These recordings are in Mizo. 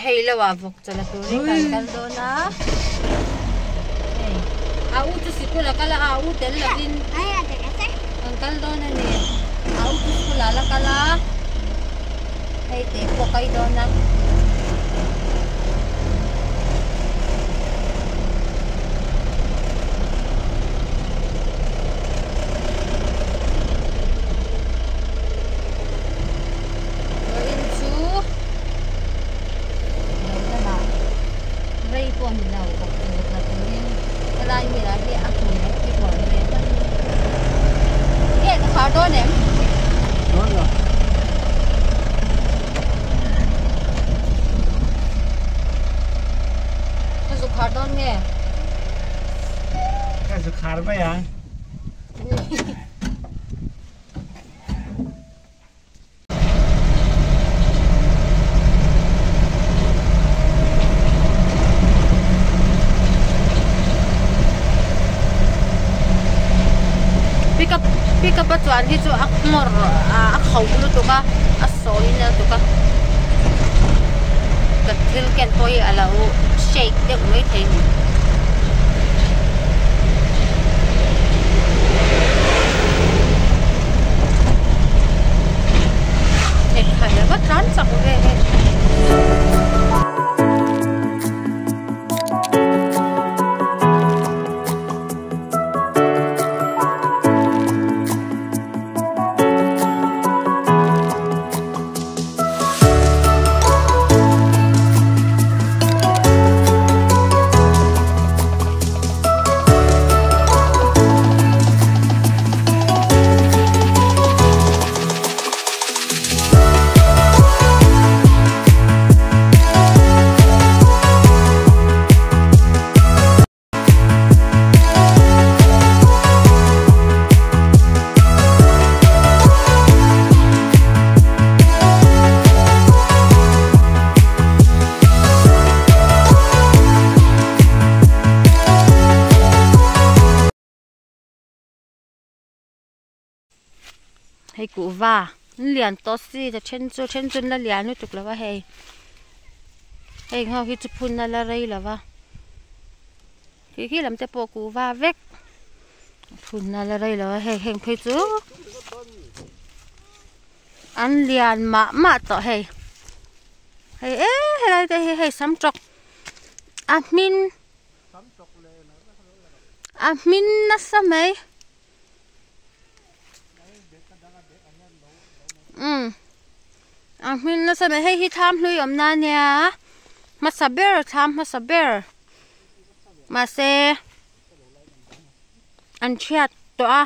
Hei lo ah vawk chaw la turin kan kal dawn a, hei a u chu sikul a kal a, a u tel lovin kan kal dawn a ni, a u chu sikul ah la kal a, hei te pawh a kai dawn a. Vawiin chu lo lamah rei pawh ni lo bawk tur la turin helai hmunah hi a hmui ang chi huan ve hman nge ka khar dawn em? Dawn lo. Ka zu khar dawn nge? Ka zu khar mai ang. Pickup pickup a chuan hi chu a nghawr a kho lutuk a a sawi na lutuk a ka thil ken pawh hi a lo shake deuh mai thei a ni. Ekhai a va tlan chak ve hei. Hei kuhva an lian tawh si a then chu then chu an la lian lutuk lo va hei heng ho hi chu phun a la rei lo va khi khi lam te pawh kuhva vek phun a la rei lo va hei heng phei chu an lian mah mah tawh hei hei e helai te hi hei sam tawk a hmin a hmin nasa mai. Umm a hmin nasa mai hei hi thlam hlui awm na ania hmasa ber thlam hmasa ber mahse an thiat tawh a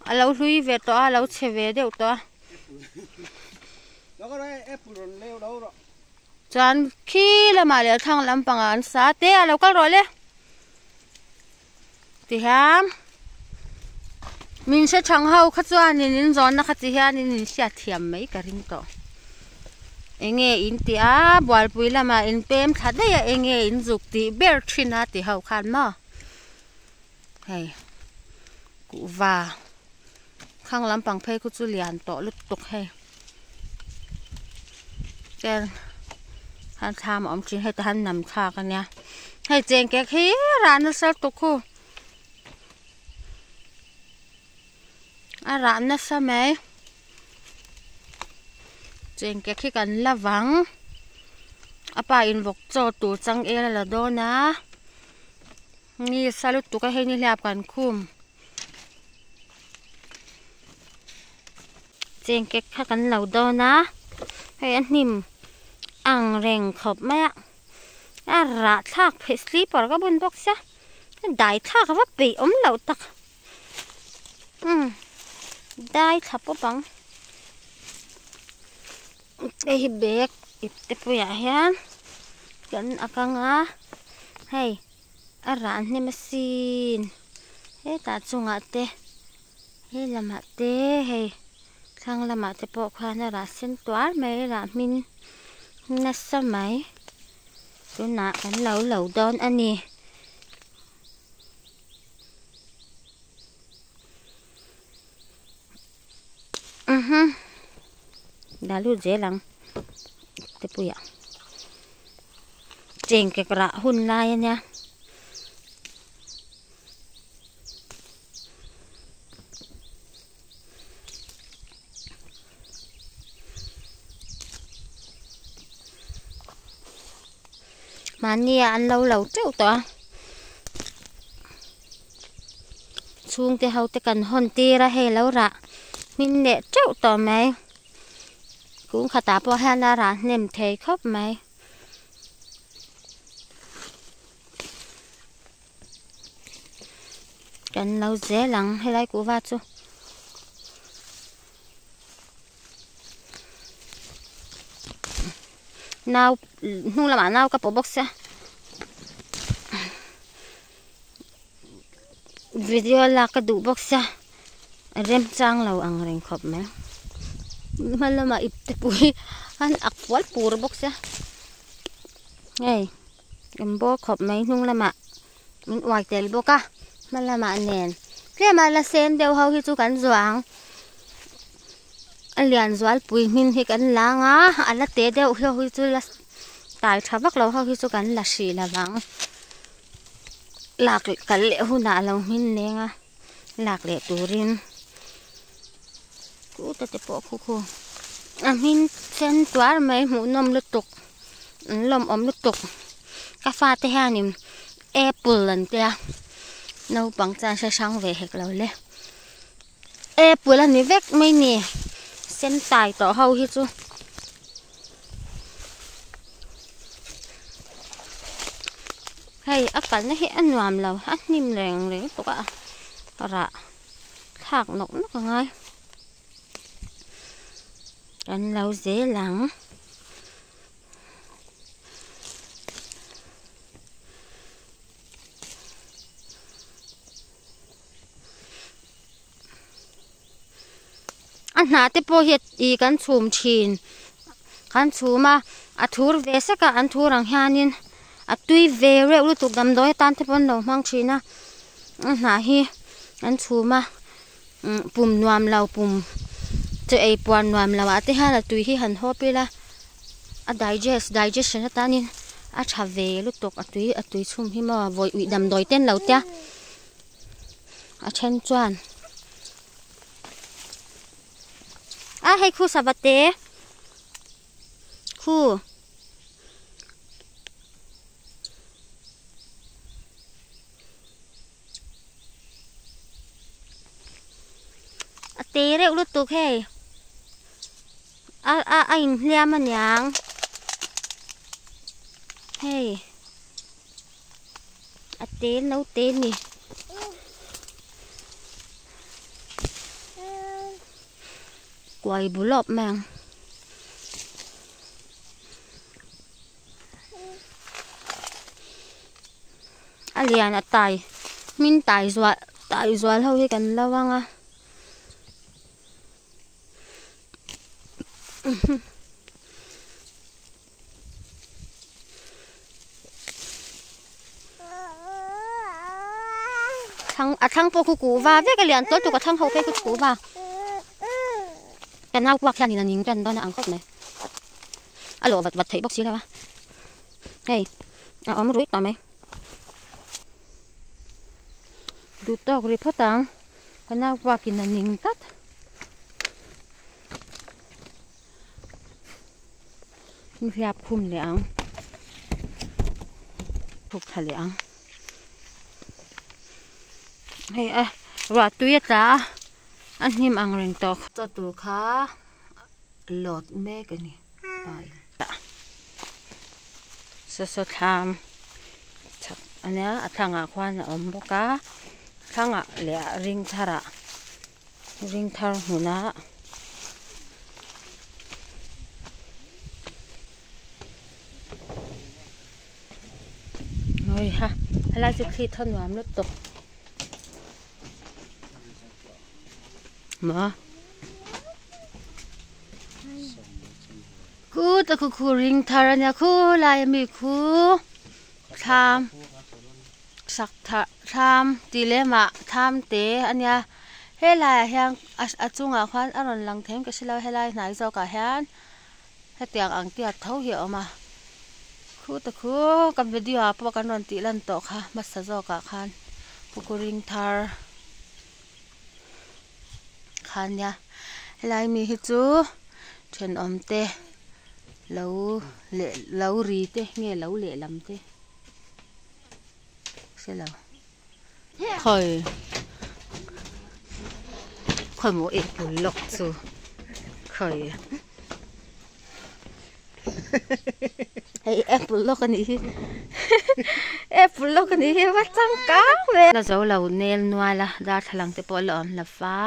a lo hlui ve tawh a a lo chhe ve deuh tawh a. Chuan khi lamah leh thlang lampangah an sa te a lo kal rawh le. Tihian min hre thang ho kha chuanin in zawnna kha ti hianin in hriat thiam mai ka ring tawh. Enge in tih a bualpui lamah in pem thla daih a enge in zuk tih ber thin a ti ho khan maw hei kuhva khang lampang phei khu chu lian tawh lutuk hei chen han thlam a awm thin heta han nam thlak a nia hei chengkek hi rah nasa lutuk khu a rah nasa mai chengkek hi kan la vang a pa in vawk chaw tur changel a la dawn a ni sa lutuk a hei nihliap kan khum. Chengkek kha kan lo dawn a hei a hnim ang reng khawp mai a a rah thlak phei slipper ka bun bawk sia dai thlak a va peih awm loh tak umm dai thla pawp ang hei hi bag ip te puiah hian kan ak anga hei. A rah hnem asin hetah chungah te he lamah te hei thlang lamah te pawh khuan a rah sen tuar mai rah hmin nasa mai tunah kan lo lo dawn a ni. Dah lut zel ang tepuiah. Chengkek rah hun lai a nia. Mahni ah an lo lo teuh tawh a chhungte ho te kan hawn tir a hei lo rah hmin leh teuh tawh mai kung khatah pawh hian a rah hnem thei khawp mai. Kan lo zel ang helai kuhva chu. Nau hnung lamah nau ka pawh bawk sia video lak ka duh bawk sia a remchang lo ang reng khawp mai hma lamah ipte pui an ak fual pur bawk sia hei kan bawr khawp mai hnung lamah min uai tel bawk a hma lamah nen tlem a la sen deuh ho hi chu kan zuah ang. A lian zualpui hming hi kan la anga a la te deuh ho hi chu la tai tha vak lo ho hi chu kan la hrih lo vang lak kal leh hunah a lo hmin leng a lak leh turin kute te pawh khu khu a hmin sen tuar mai hmuhnawm lutuk an lawmawm lutuk ka fate hianin apple an tia naupang chuan hre hrang ve hek lo le. Apple a ni vek mai ni sen tai tawh ho hi chu hei a kalna hi a nuam lo a hnim reng reng tawh a rah thlak nawk nawk a ngai kan lo zel ang. A hnah te pawh hi ih kan chhum thin kan chhum a a thur ve sek a an thur ang hianin a tui ve reuh lutuk damdawi atan te pawh an lo hmang thin a a hnah hi an chhum a umm pum nuam lo pum chaw ei puan nuam lo ah te hian a tui hi han hawp ila a digest digestion atanin a tha ve lutuk a tui a tui chhum hi maw vawi uih damdawi te an lo tia. A then chuan a hei khu sava te khu a te reuh lutuk hei a a a inhliam aniang hei. A te naute a ni. Kuai bu lawp mai ang. A lian a tai hmin tai zual tai zual ho hi kan lo ang a. Thlang a thlang pawh khu kuhva vek a lian tawlh tuk a thlang ho phei khu chu kuhva ka nau kuak hianin a ning tan dawn a ang khawp mai a lawh vat vat theih bawk si lo a hei a awm ruih tawh mai duh tawk ri phawt ang ka nau kuakin a ning tlat. Hriap khum leh ang thuk thla leh ang hei a ruah tui a tla a a hnim ang reng tawh chaw tur kha lawt mek a ni saw saw thlam chhak a nia a thlangah khuan a awm bawk a thlangah leh a ring tharah. Ring thar hmunah Ui ha helai chu thli thaw nuam lutuk maw khu ta khu khu ring thar ania khu lai ami khu thlam sak thar thlam tih lemah thlam te ania helaiah hian a chungah khuan a rawn lang thei em ka hrelo helai hnai zawkah hian hetiang ang tiat tho hi a awm a. Khu ta khu kan video ah pawh kan rawn tih lan tawh kha hmasa zawk ah khan kukuring thar kha nia helai mi hi chu thenawm te lo leh lo ri te nge lo lehlam te hre lo khawi khawi maw apple lawk chu khawi hei apple lawk a nih hi apple lawk a nih hi va changkang ve la zo lo nel nual a darthlalang te pawh a la awm lo va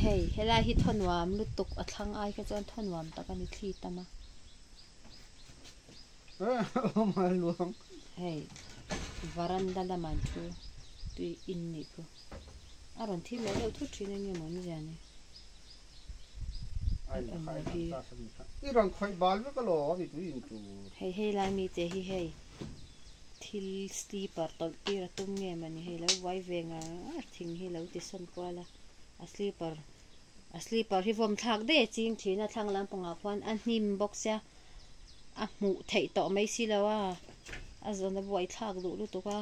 hei helai hi thawnuam lutuk a thlang ai kha chuan thawnuam tak a ni thli tam a. Hei varanda lamah an thu tui in nih khu a rawn thim leh deuh thut thin eng nge maw awmzia ni hei hei lai mite hi hei thil slipper tawlh tir a tum nge maw ni hei lo buai ve ngar ngar thing hi lo ti sawn kual a a slipper a slipper hi vawm thlak daih a ching thin a thlang lampangah khuan a hnim bawk sia. A hmuh theih tawh mai si lo a, a zawn a buai thlak duh lutuk a,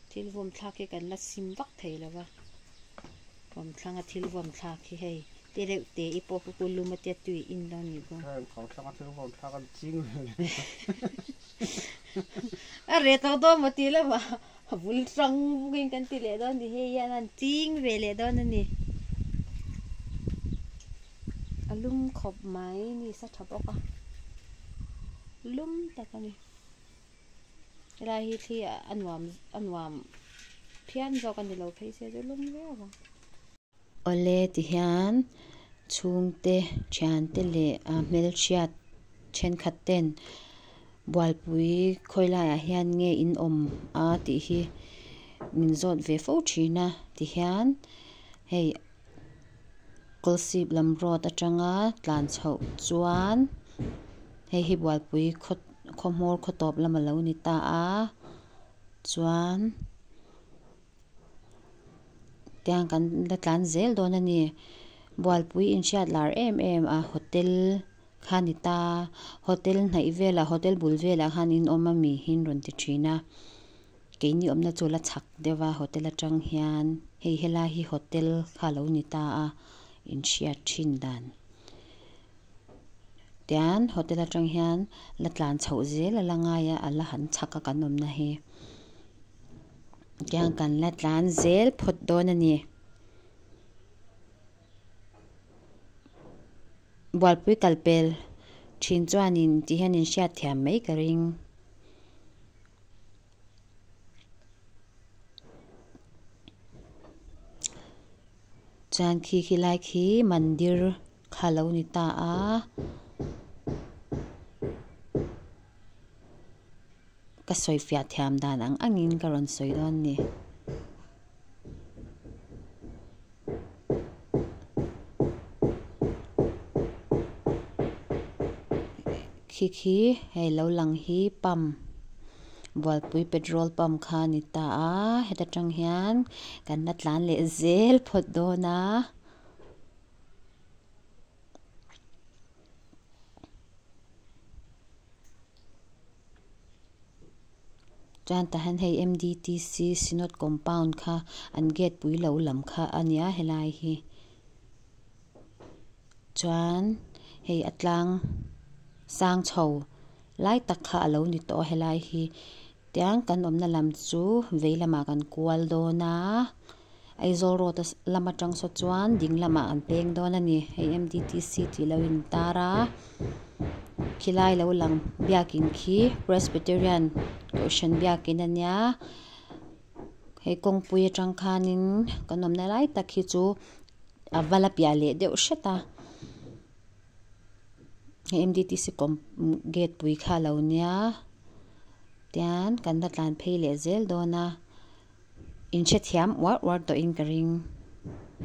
thil vawm thlak hi kan la sim vak thei lo va, vawm thlang a thil vawm thlak hi hei te reuh te i pawh khu lum a tia tui in dawn ni khaw. A reh tawh dawn maw tih lamah a bul tang bawkin kan ti leh dawn ni hei hian an ching ve leh dawn a ni. A lum khawp mai ni sa tha bawk a lum tak a ni helai hi thli a nuam a nuam phian zawk a ni lo phei se chu lum viau ang. Awle ti hian chhungte thiante leh a hmelhriat thenkhat ten bualpui khawi laiah hian nge in awm a tih hi min zawt ve fo thin a ti hian hei. Kawlsip lam road atanga tlan chhoh chuan hei hi bualpui khaw khaw hmawr khaw tawp lam alo ni ta a chuan tiang kan la tlan zel dawn a ni bualpui inhriat lar em em a hotel kha a ni ta hotel hnaih velah hotel bul velah khan in awm ami hi an rawn ti thin a. Keini awmna chu la chhak deuh a hotel atang hian hei helai hi hotel kha a lo ni ta a inhriat thin dan tian hotel atang hian la tlan chhoh zel a la ngai a a la han chhak a kan awmna hi tiang kan la tlan zel phawt dawn a ni. Bualpui kalpel thin chuanin ti hian inhriat thiam mai ka ring. Chuan khi khi lai khi mandir kha lo ni ta a. Ka sawi fiah thiam dan ang angin ka rawn sawi dawn a ni. Khi khi hei lo lang hi pump bualpui petrol pump kha a ni ta a heta tang hian kan la tlan leh zel phawt dawn a. Chuan tah hian hei M_D_T_C synod compound kha an gate pui lo lam kha a nia helai hi chuan hei a tlang sang chho lai tak kha a lo ni tawh a helai hi tiang kan awmna lam chu vei lamah kan kual dawn a Aizawl road a lam atang saw chuan ding lamah an peng dawn a ni hei M_D_T_C tih lo intar a khilai lo lang biakin khi Presbyterian kohhran biakin a nia hei kawngpui atang khanin kan awmna lai tak hi chu a va la piah leh deuh hret a hei M_D_T_C gate pui kha a lo nia tian kan la tlan phei leh zel dawn a. Inhrethiam uar uar tawhin ka ring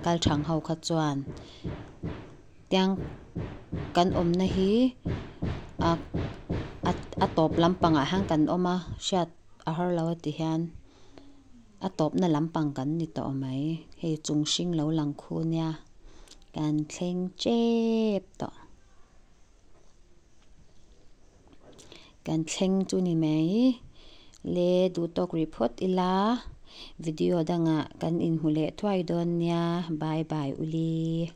kal thang ho kha chuan tiang kan awmna hi a a tawp lampangah hian kan awm a hriat a har lo a ti hian a tawpna lampang kan ni tawh mai hei chung hring lo lang khu nia kan thleng tep tawh. Kan thleng chu ni mai le duhtawk rih phawt ila video dangah kan inhmu leh thuai dawn nia bye bye uli.